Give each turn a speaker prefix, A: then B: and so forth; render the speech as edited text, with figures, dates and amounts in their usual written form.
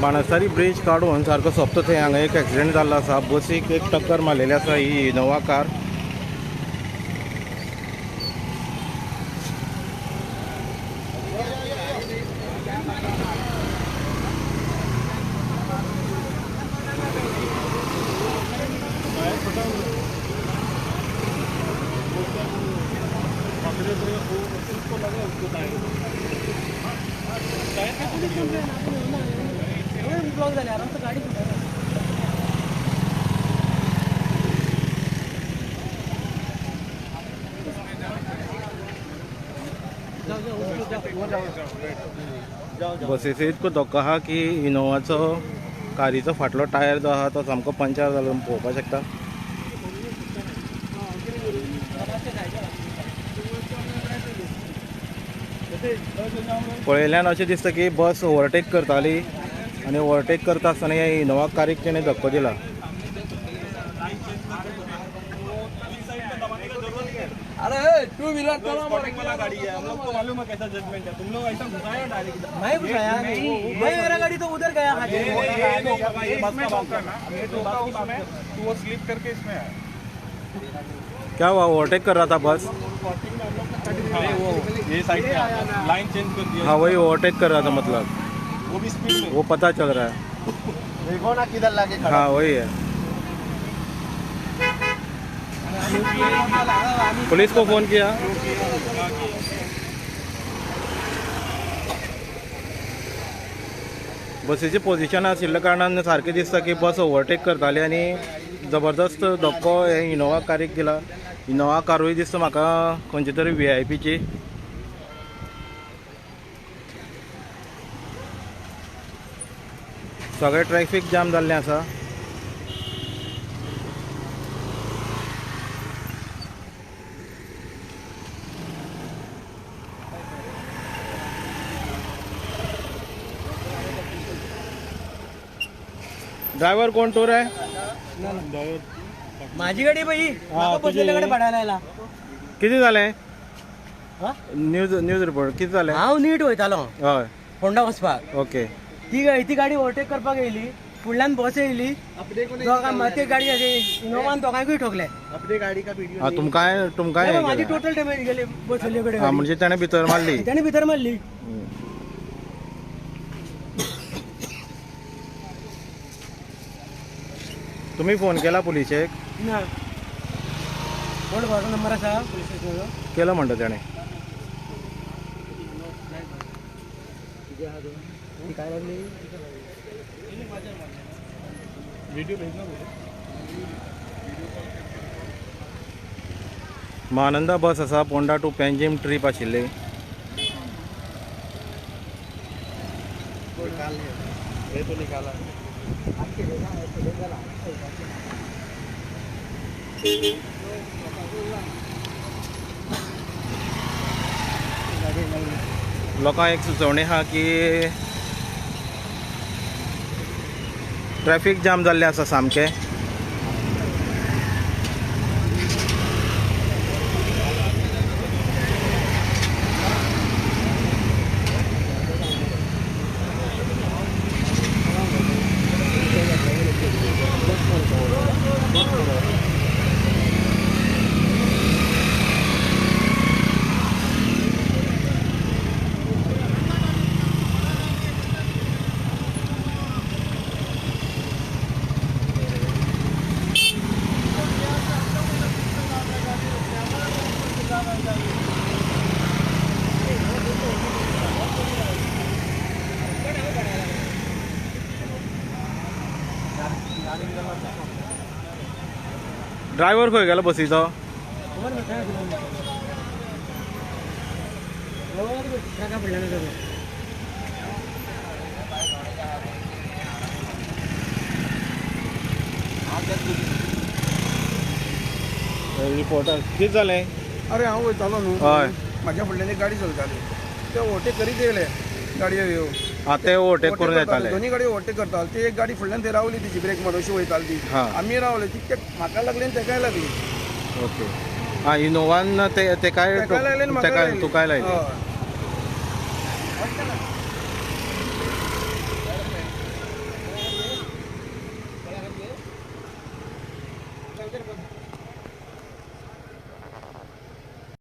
A: Banastari bridge काडून सारको सोंपता थंय हांगा एक एक्सिडेंट जाल्लो आसा. बसीक एक टक्कर मारलेली आसा ही इनोवा कार. बसीचो इतको धक्को आहा की इनोवाचो कारीचो फाटलो टायर जो आहा तो सामको पंचर जालो पळोवपाक शकता. पळयल्यान अशें दिसता की बस ओवरटेक करताली आनी ओवरटेक करता आसतना ह्या इनोवा कारीक तेणें धक्को दिला.
B: अरे टू व्हीलर वाला गाड़ी है, हम लोग को मालूम है कैसा जजमेंट है. तुम लोग ऐसा घुसाया डायरेक्ट.
C: मैं घुसाया नहीं, मैं मेरा गाड़ी तो उधर गया.
B: ये इसमें ठोका ना, ये ठोका उसमें तो वो स्लिप करके इसमें आया.
A: क्या हुआ? ओवरटेक कर रहा था बस.
B: अरे वो ये साइड में लाइन चेंज कर दिया.
A: हाँ वही ओवरटेक कर रहा था, मतलब
B: वो भी स्पीड में,
A: वो पता चल रहा है.
C: देखो ना किधर लाके खड़ा.
A: हाँ वही है. पुलिस को फोन किया. बसीची पोझिशन आशिल्ल्या कारणान सारकें दिसता की बस ओवरटेक करताली आनी जबरदस्त धक्को हे इनोवा कारीक दिला. इनोवा कारूय दिसता म्हाका खंयची तरी VIPची. सगळें ट्रॅफिक जाम जाल्लें आसा. ड्रायव्हर कोण टूर आहे?
C: माझी गाडी बाई बसलेल्याकडे पडायला.
A: किती जालें? न्यूज न्यूज रिपोर्ट किती जालें?
C: हांव नीट वयतालो
A: हय
C: फोंडा वचपाक.
A: ओके.
C: ती गाडी ओवरटेक करपाक येयली, फुडल्यान बस येयली, ते गाडी इनोवान दोगांकूय ठोकले.
A: तुमकां तुमकां
C: माझी टोटल डॅमेज गेली बसलेले कडेन.
A: म्हणजे ताणें भितर मारली.
C: ताणें भितर मारली.
A: तुम्ही फोन केला पुलिसेक?
C: ना. कोण गाडो नंबर आसा पुलीस स्टेशनाचो?
A: केलो म्हणटा तेणें.
C: काय लागली?
B: व्हिडिओ भेजना बोले.
A: महानंदा बस आसा पोंडा टू पेंजीम ट्रीप आशिल्ली.
B: निकाला
A: लोकांक एक सुचोवणी आहा की ट्रॅफिक जाम जाल्लें आसा सामकें. ड्रायव्हर खंय गेलो बसीचो? रिपोर्टर कितें जालें?
B: अरे हांव वयतालो न्हू,
A: हय,
B: म्हाज्या फुडल्यान एक गाडी चलताली, ते ओवरटेक करीत येयले गाडयो ह्यो.
A: आं, ते ओवरटेक करून येताले,
B: दोन्ही गाडयो ओवरटेक करताले. ती एक गाडी फुडल्यान थंय रावली, तिची ब्रेक मारून अशी वयताली ती, आमी रावले, ती म्हाका लागली आनी तेकाय लागली.
A: ओके. आं, इनोवान तेकाय लागली, तुकाय लागली.
C: तेरे को।